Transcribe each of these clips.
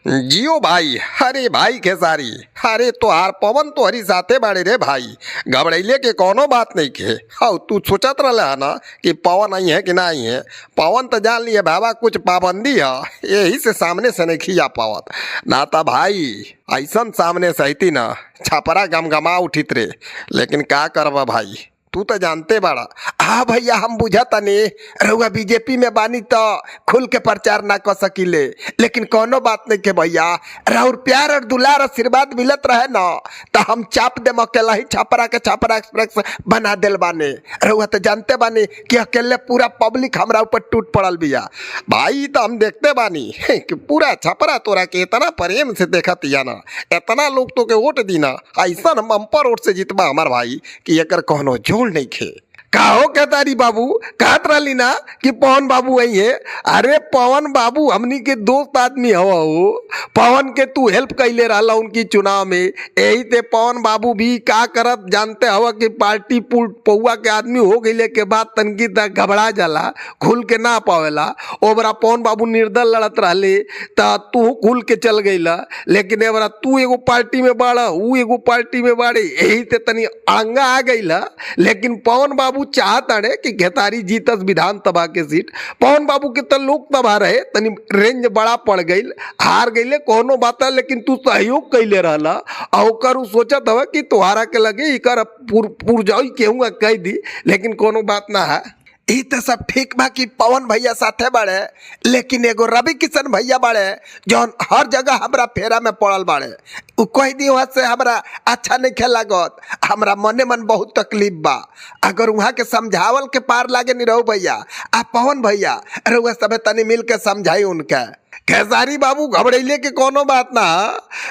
जियो भाई। अरे भाई खेसारी, अरे तोहार पवन तोहरी साथे बाड़े रे भाई, घबराइले के कोनो बात नहीं खे। हौ तू सोचत रहले है ना कि पवन आई है कि ना आई है। पवन तो जान लिए बाबा कुछ पाबंदी है, यही से सामने से नहीं खिया पावत ना। ता भाई ऐसन सामने सहिती ना छापरा गमगमा उठित रे। लेकिन का करबा भाई, तू तो जानते बाड़ा। हाँ भैया हम बुझतनी, रउआ बीजेपी में बानी तो खुल के प्रचार ना कर सकीले, लेकिन कोनो बात नहीं के भैया, राउर प्यार और दुलार आशीर्वाद मिलत रहे ना तो हम चाप देम अकेला ही छापरा के छापरा एक्सप्रेस बना दिल बानी। रउआ तो जानते बानी कि अकेले पूरा पब्लिक हमरा ऊपर टूट पड़ल बिया भाई। तो हम देखते बानी कि पूरा छापरा तोरा के इतना प्रेम से देखत या ना, इतना लोग तो के वोट दीना, ऐसा हम बम्पर वोट से जीतबा हमार भाई कि एकर कोनो जोड़ नहीं खे। काहो केतारी बाबू कहत रहली ना कि पवन बाबू आई है। अरे पवन बाबू हमनी के दोस्त आदमी हवा हो, पवन के तू हेल्प कैले रहला उनकी चुनाव में, यही ते पवन बाबू भी का करत जानते हवा कि पार्टी पुल पौआ के आदमी हो गईले के बाद तनकी तक घबरा जाला, खुल के ना पावेला। ओबरा पवन बाबू निर्दल लड़त रहले त तू खुल के चल गईला, लेकिन एबरा तू एगो पार्टी में बाड़ा ऊ एगो पार्टी में बाड़े, यही ते तनी अड़ंगा आ गईला। लेकिन पवन बाबू चाहत अड़े कि घेतारी जीतस विधानसभा के सीट। पवन बाबू के तो लोकसभा रहे तनी रेंज बड़ा पड़ गईल, हार गईले कोनो बात, लेकिन तू सहयोग कैले रहला आ ओकर उ सोचत हवा कि तोहारा के लगे इकर पुरजाई केहू कह दी, लेकिन कोनो बात ना है। ई तो सब ठीक बा कि पवन भैया साथे बाड़े, लेकिन एगो रवि किशन भैया बाड़े जौन हर जगह हमरा फेरा में पड़ल बाड़े। उ कह दी वहाँ से हमरा अच्छा नहीं खेल लागत, हमरा मने मन बहुत तकलीफ बा। अगर वहाँ के समझावल के पार लागे निरहु भैया आ पवन भैया रउआ सबे तनी मिल के समझाई उनके। खेसारी बाबू घबराइले के कोनो बात ना,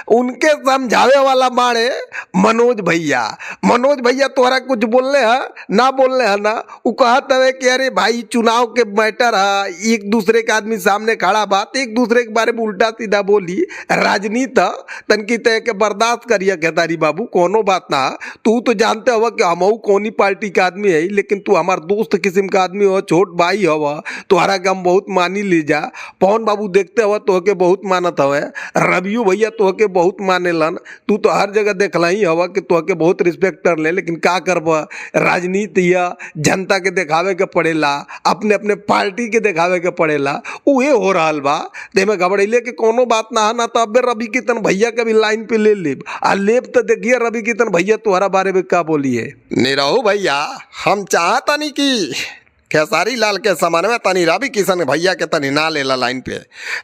उनके समझावे वाला बाड़े मनोज भैया। मनोज भैया तोहरा कुछ बोलले है ना बोलले है ना, उ कहत हवे कि अरे भाई चुनाव के मैटर है, एक दूसरे के आदमी सामने खड़ा बात एक दूसरे के बारे में उल्टा सीधा बोली, राजनीति तनकी तय के बर्दाश्त करिए खेसारी बाबू, कोनो बात ना। तू तो जानते हवा कि हमहू कोनी पार्टी के आदमी है, लेकिन तू हमार दोस्त किस्म का आदमी हो, छोट भाई हवा, तोहरा के हम बहुत मानी ली जा। पवन बाबू देखते हवा तोहके बहुत मानत हवे, रवियो भैया तोहके बहुत मानेलन, तू तो हर जगह देखला ही हवा कि तोहके बहुत रिस्पेक्ट कर ले। लेकिन का करब, राजनीति या जनता के देखावे के पड़ेला, अपने अपने पार्टी के देखावे के पड़ेला, उहे हो रहल बा। तेमे घबराइले के कोनो बात ना है ना। तो अबे रवि किशन भैया के भी लाइन पे ले लेब आ लेब तो देखिए रवि किशन भैया तोहरा बारे में का बोली है। निरहु भैया हम चाहता नहीं कि खेसारी लाल के समन्वय तनी रवि किशन भैया के तनी ना लेला लाइन पे,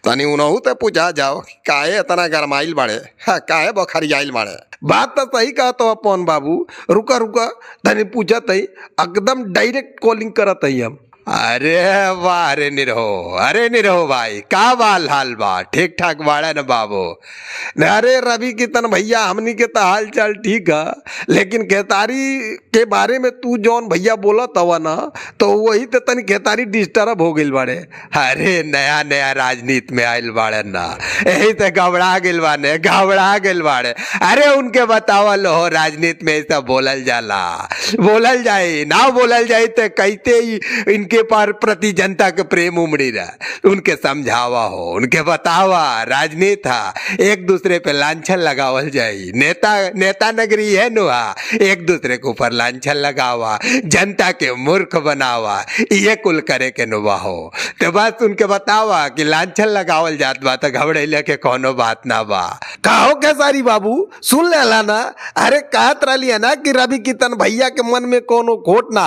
तनी उनहु ते पूछा जाओ काहे इतना गरमाइल बाड़े, हाँ, काहे बखरियाइल बाड़े। बात तो सही कहत हो पवन बाबू, रुका रुका तनी पूछत है, एकदम डायरेक्ट कॉलिंग करत है हम। अरे वाह, अरे निरहो, अरे निरहो भाई का बाल हाल बा, ठीक ठाक बाड़ा न बाबू। अरे रवि किशन भैया हमनी के तो हाल चाल ठीक है, लेकिन खेतारी के बारे में तू जौन भैया बोलत हवा ना तो वही तो तनी खेतारी डिस्टर्ब हो गइल बाड़े। अरे नया नया राजनीति में आइल बाड़े ना, यही तो घबरा गइल बाने, घबरा गइल बाड़े। अरे उनके बतावल हो राजनीति में ऐसा बोलल जाला, बोलल जाई ना बोलल जाई तो कहते ही इनके पर प्रति जनता के प्रेम उमड़ी रहा। उनके समझावा हो, उनके बतावा राजनीति था, एक दूसरे पे लांछन लगावल जाई, नेता नेता नगरी है नुआ, एक दूसरे के ऊपर लांछन लगावा, जनता के मूर्ख बनावा, ये कुल करे के नुआ हो। तो बस उनके बतावा कि लांछन लगावल जात बा तो घबराइले के कोनो बात ना बा। काहो खेसारी बाबू सुन लेला ना, अरे कहत रहली है ना कि रवि किशन भैया के मन में कोनो खोट ना,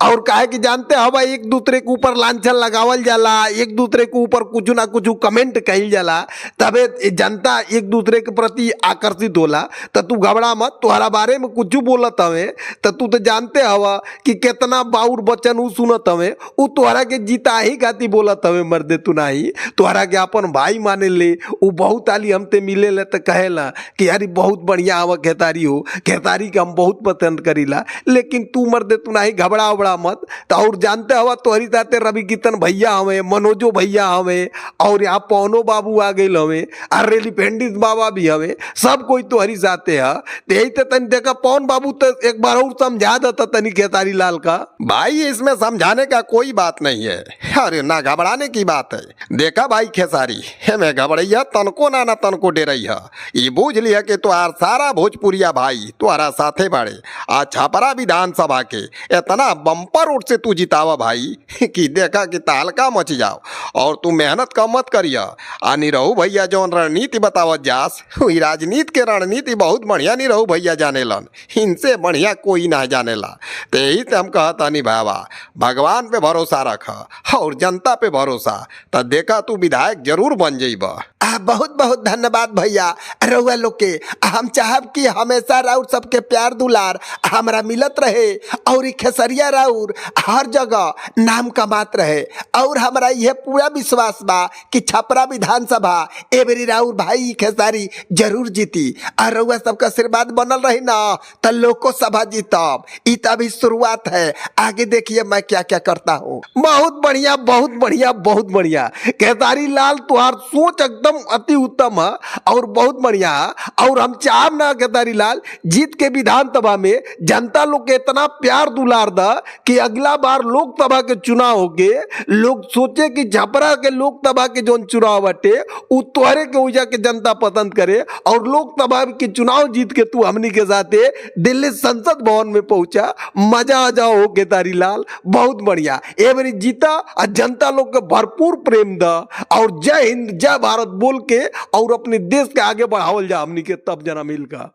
और काहे कि जानते हो भाई एक दूसरे के ऊपर लांछन लगावल जाला, एक दूसरे के ऊपर कुछ ना कुछ कमेंट कइल जाला, तबे जनता एक दूसरे के प्रति आकर्षित होला। तो तू घबरा मत, तोहरा बारे में कुछ बोलत हवे तो तू तो जानते हवा कि कितना बाउर बचन उ सुनत हवे, उ तोहरा के जीता ही खातिर बोलत हवे मर्दे, तू नाही तोहरा के अपन भाई माने ले। उ बहुत आली हमते मिले ले तो कहेला कि यार बहुत बढ़िया हवा खेतारी हो, खेतारी के हम बहुत पसंद करीला, लेकिन तू मर्दे तू नाही, घबरा उबरा मत। तो और जानते हवा अलावा तोहरी साथे रवि किशन भैया हवे, मनोजो भैया हवे, और यहाँ पवनो बाबू आ गइल हवे, और रेली पेंडित बाबा भी हवे, सब कोई तोहरी साथे है। तो यही तो तनी देखा पवन बाबू तो एक बार और समझा देता तनी खेसारी लाल का। भाई इसमें समझाने का कोई बात नहीं है, अरे ना घबराने की बात है। देखा भाई खेसारी, हमें घबराइया तनको ना ना तनको डेरैया, ये बूझ लिया कि तुहार सारा भोजपुरिया भाई तुहारा साथे बाड़े। आ छपरा विधानसभा के इतना बम्पर वोट से तू जितावा भाई कि देखा कि तहलका मच जाओ। और तू मेहनत कम मत करिया। आ निरहू भैया जौन रणनीति बतावत जास, हुई राजनीति के रणनीति बहुत बढ़िया निरहू भैया जानेलन, इनसे बढ़िया कोई ना जानेला। तो यही से हम कहतानी भावा, भगवान पे भरोसा रख और जनता पे भरोसा, त देखा तू विधायक जरूर बन जइबा। बहुत बहुत धन्यवाद भैया रउआ लोग के। हम चाहब कि हमेशा राउर सबके प्यार दुलार हमरा मिलत रहे और ई खेसरिया राउर हर जगह नाम कमात रहे। और हमरा यह पूरा विश्वास बा कि छपरा विधानसभा एबरी राउर भाई खेसारी जरूर जीती। और रउआ सबका आशीर्वाद बनल रही ना त लोको सभा जीतब। ई त अभी शुरुआत है, आगे देखिए मैं क्या क्या करता हूँ। बहुत बढ़िया, बहुत बढ़िया, बहुत बढ़िया खेसारी लाल, तुहार सोच एकदम अति उत्तम है और बहुत बढ़िया है। और हम चाहब ना खेसारी लाल जीत के विधानसभा में जनता लोग के इतना प्यार दुलार दा कि अगला बार लोकसभा के चुनाव होके लोग सोचे कि छपरा के लोकसभा के जोन चुनाव बाटे उ तोहरे के ओइजा के जनता पसंद करे और लोकसभा के चुनाव जीत के तू हमनी के साथे दिल्ली संसद भवन में पहुंचा। मजा आ जाओ हो खेसारी लाल, बहुत बढ़िया। ए बारी जीता और जनता लोग के भरपूर प्रेम दा और जय हिंद जय भारत बोल के और अपने देश के आगे बढ़ावल जा हमनी के तब जना मिल का।